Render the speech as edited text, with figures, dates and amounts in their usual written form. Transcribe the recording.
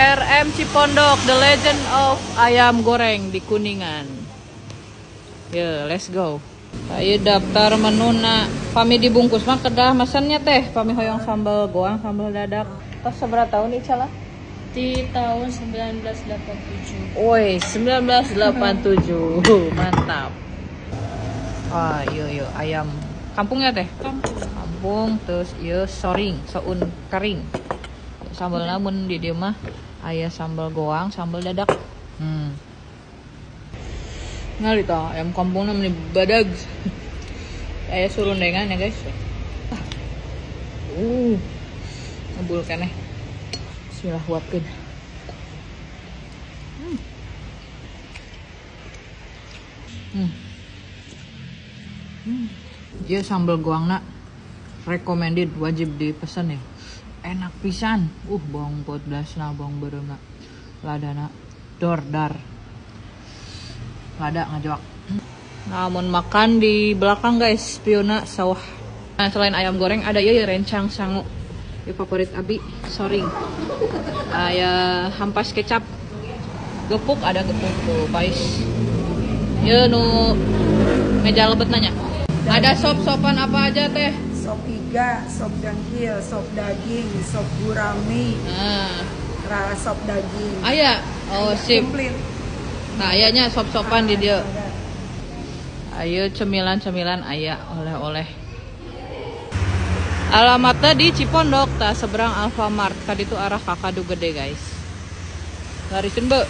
RM Cipondok, the legend of ayam goreng di Kuningan. Ya, let's go. Ayo daftar menuna. Pami dibungkus mah kedah mesennya teh. Pami hoyong sambal goang, sambal dadak. Tos seberapa tahun nih Cala? Di tahun 1987. Woi, 1987. Mantap. Ah, iya iya ayam kampungnya teh. Kampung. Kampung terus iya soring, soun kering. Sambal namun di dieu mah aya sambal goang, sambal dadak. Ngali tah ayam kampungna meni badag. Aya surundengan ya guys. Ngebul keneh. Bismillah huapkeun. Ieu sambal goangna recommended, wajib dipesan ya. Enak pisan. Bawang pot belasna, bawang beureumna, ladana dordar. Lada ngajoak. Namun makan di belakang guys, piona sawah. Nah, selain ayam goreng ada ieu rencang sangu. Ieu favorit abi, soring. Aya hampas kecap. Gepuk ada gepuk tuh, pais. Ieu nu meja lebet nanya. Ada sop-sopan apa aja teh? Sop iga, sop dengkil, sop daging, sop gurami, sop daging. Aya, oh sip. Komplit. Nah, ayanya sop-sopan di dia. Ayo cemilan-cemilan aya oleh-oleh. Alamatnya di Cipondok, ta seberang Alfamart. Tadi itu arah Kakadu Gede, guys. Larisin, Be.